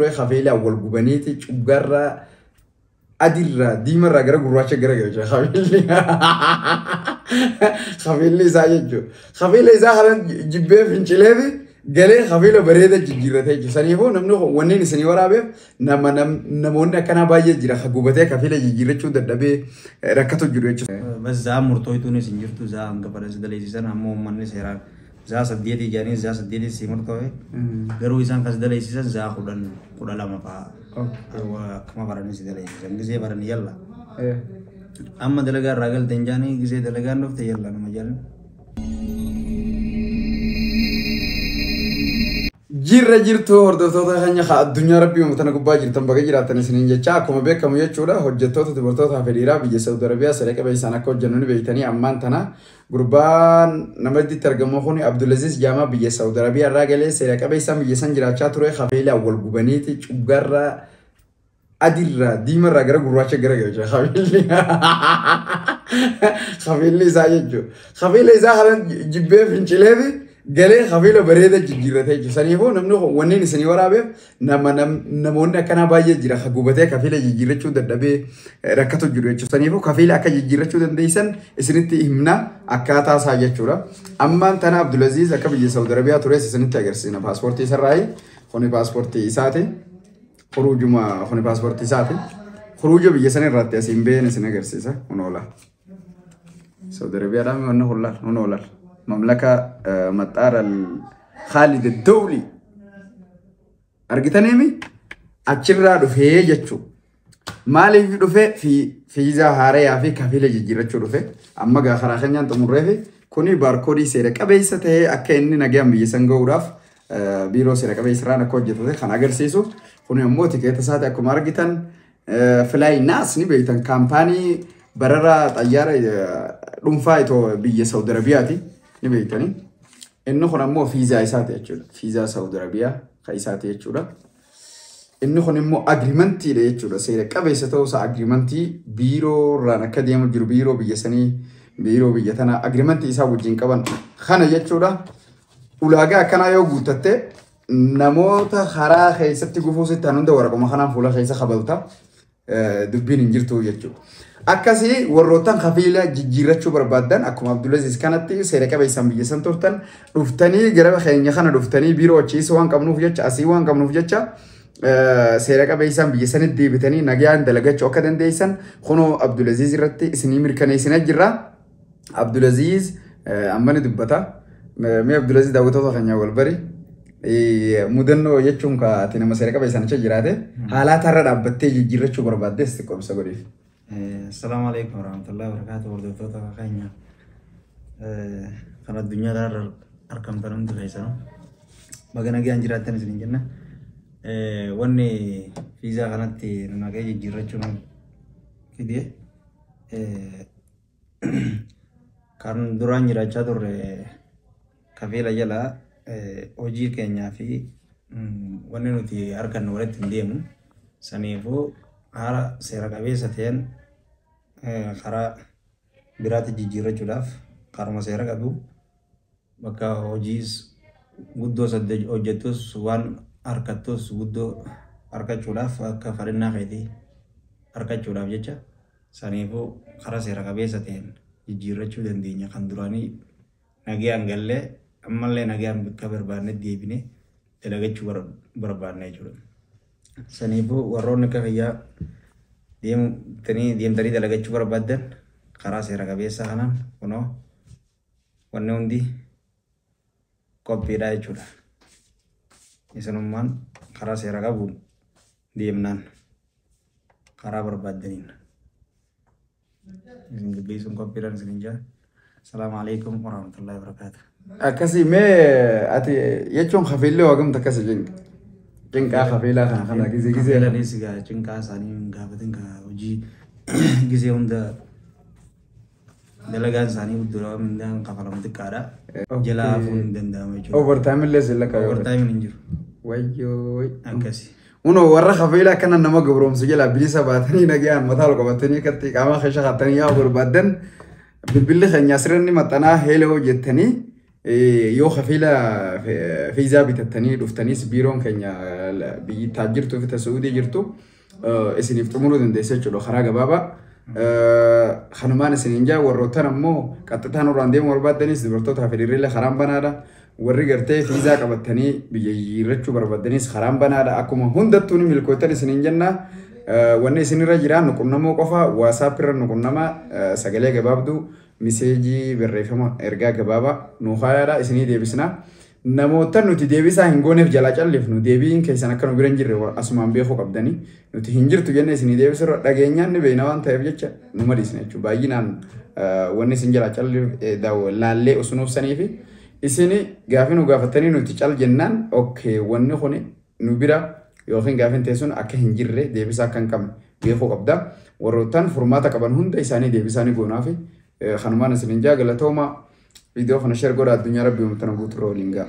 Kafiila wal gubaniiti cuggarraa adiirraa diimarraa gara gurraacha gara galcha kafiilli. Kafiilli isaa jechuudha. Kafiila isaa kana jibbee fincilee fi galee kafiila bareeda jijjiirratee jechuudha. Saniifuu namni wanneen isinii waraabeef nama namoonni akkanaa baay'ee jira. Ka gubatee kafiila jijjiirrachuu dadhabee rakkatu jiru jechuudha. Bas zaa murtooytuunis hin jirtu, zaa hanga fedhan daleessisan ammoo uummanni seeraan zaa 8 jedhanii zaa 8 si murtoo'e, garuu isaan kas daleessisan zaa 10 12 fa'a. Akkuma baranii si daleessisan gisee baranii yalla. Amma dalagaa irraa galte hin jaanii, gisee dalagaan dhufte yalla nama jaalan. Jirra jirtu hordoftoota keenya addunyaa rabbii uummata gubbaa jirtan, baga jiraattan isiniin jecha. Akkuma beekamu jechuudha, hojjettoota dubartootaa fi dhiiraa biyya Saudi Arabiyaa seera qabeessaan akka hojjennu ni beektanii. Ammaan tana gurbaan nama itti argamu kun Abdulaziz Jaamaa, biyya Saudi Arabiyaa irraa galee seera qabeessaan biyya san jiraachaa ture. Kafiila wal gubaniiti cuggarraa adiirraa diimarraa gara gurraacha gara galcha kafiilli. Kafiilli isaa jechuudha. Kafiila isaa kana jibbee fincilee fi galee kafiila bareeda jijjiirratee jechuudha. Saniifuu namni wanneen isinii waraabeef nama namoonni akkanaa baay'ee jira. Ka gubatee kafiila jijjiirrachuu dadhabee rakkatu jiru jechuudha. Saniifuu kafiila akka jijjiirrachuu dandeessan isinitti himna akkaataa isaa jechuudha. Ammaan tana Abdulaziz akka biyya Saudi Arabiyaa tures isinitti agarsiisna paaspoortii isarraayi. Kuni paaspoortii isaati. Khuruujuma kuni paaspoortii isaati. Khuruuja biyya sana irratti asiin baheen isin agarsiisa. Kun oola. Saudi Arabiyaadhaan wanni kun laal kun oola. Mamlaka maxxaara Khaalid Dawli. Argitaniimi achirraa dhufee jechuudha. Maaliif dhufee? Fiizaa haarayaa fi kafiila jijjiirrachuu dhufe. Amma gaa karaa keenyaan xumurree fi kuni baarkoodii seera qabeessa ta'ee akka inni nagaan biyya san gahuudhaaf biiroo seera qabeessarraan akka hojjetate kan agarsiisu. Kun immoo tikeeta isaati. Akkuma argitan Flynas ni beektan, kaampaanii barara xayyaara dhuunfaa itoo biyya Saudi Arabiyaati ni beektani. Inni kun ammoo fiizaa isaati jechuudha. Fiizaa Saudi Arabiyaa kan isaati jechuudha. Inni kun immoo agriimantiidha jechuudha. Seera qabeessa ta'uusaa agriimantii biiroo irraan akka deemu jiru, biiroo biyya sanii, biiroo biyya tanaa agriimantii isaa wajjin qaban kana jechuudha. Ulaagaa akkanaa yoo guuttatte namoota karaa keessatti gufuu sitti hunda waraquma kanaan fuula keessa kabalta, dubbiin hin jirtu jechuudha. Akkasii warroottan kafiila jijjiirrachuu barbaaddan, akkuma Abdulaziz kanatti seera qabeessaan biyya san turtan, dhuftanii gara keenya kana dhuftanii biiroo achiis waan qabnuuf jecha, asii waan qabnuuf jecha, seera qabeessaan biyya sanitti deebitanii nagaan dalagachuu akka dandeessan kunoo Abdulaziz irratti isinii mirkaneessina jirra. Abdulaziz amma ni dubbata. Mee Abdulaziz, daawwattoota keenya wal bari. Mudannoo jechuun ka ati nama seera qabeessaan achi jiraate haalaata irra dhaabbattee jijjiirrachuu barbaaddes xiqqoomsa godhiif. Assalaamu alaikum warahmatullahi wabarakatuh. Hordoftoota keenya kan addunyaa kanarra argamtan hundi keessanuu baga nagaan jiraattan isiniin jenna. Wanni fiizaa kanatti nu naqee jijjiirrachuu nu fide, kan duraan jiraachaa turre kafiila jala hojii keenyaa fi wanni nuti argannu walitti hin deemu. Saniifuu haala seera qabeessa ta'een karaa biraatti jijjiirrachuudhaaf, karuma seera qabu bakka hojiis guddoo hojjettus waan harkattus guddoo argachuudhaaf, akka fadhinnaa keetii argachuudhaaf jecha, saniifuu karaa seera qabeessa ta'een jijjiirrachuu dandeenya. Kan duraanii nagayaan gallee ammallee nagayaan bakka barbaanne deebinee dalagachuu barbaanne jechuudha. Saniifuu warroonni akka kiyyaa deemtanii dalagachuu barbaaddan karaa seera qabeessa kanaan kunoo wanni hundi qophiidha jechuudha. Isinummaan karaa seera qabuun deemnaan karaa barbaaddaniin isin dubbisuun qophiidhaan isin jaa. Asalaamu alaikum warahmatullahi wabarakatuh. Akkasii mee ati jechuun kafiillee wagamta akkasii cinqa. Cinqaa kafiilaa kana kana gisee gisee. Kafiilaanis egaa cinqaa isaanii hin gaafatin, ka hojii gisee hunda dalagaan isaanii guddaa, mindaan kafalamu xiqqaadha. Jalaa hafuun hin danda'amu jechuudha. Overtime illee sin lakkaa yoo. Overtime hin jiru. Wayyoo. Akkasi. Unoo warra kafiila akkana nama gabroomsu jalaa bilisa baatanii nagaan mataa ol qabatanii akkatti qaama keessa kattanii yaa barbaaddan, bilbilli keenya asirratti maxxanaa, heeloo jettanii Yoo kafiila fiizaa bitattanii dhuftaniis biiroon keenya biyyi taajjirtuu fi Saa'udii jirtu isiniif xumuruu dandeessa jechuudha karaa gabaabaa. Kanumaan isiniin jaa, warroottan ammoo qaxxitaan uraan deemuu barbaaddanis dubartootaa fi dhiirrillee karaan banaadha. Warri gartee fiizaa qabattanii biyya jijjiirrachuu barbaaddanis karaan banaadha. Akkuma hundattuu ni milkoottan isiniin jenna. Wanni isinirra jira nuqunnamuu qofa, WhatsApp irra nuqunnamaa, sagalee gabaabduu, miseejii barreeffama ergaa gabaabaa nu kaayaadha, isinii deebisna. Namoota nuti deebisaa hin gooneef jalaa callifnu, deebiin keessan akka nu bira hin jirre asumaan beekuu qabdanii, nuti hin jirtu jenne isinii deebisirra dhageenyaan ni beekna waan ta'eef jecha nu madiisna jechuudha. Baay'inaan wanni isin jalaa callif laallee osoo nuufsanii fi isini gaafii nu gaafatanii nuti cal jennaan, okay, wanni kun nu bira yookiin gaafiin teessuun akka hin jirre, deebisaa akka hin qabne beekuu qabda. Warroottan furmaata qaban hunda isaanii deebisaa ni goonaafi kanumaan isinin jaa, galatooma. Viidiyoo kana share godha, addunyaa rabbi uummatana guuturra waliin ga'a.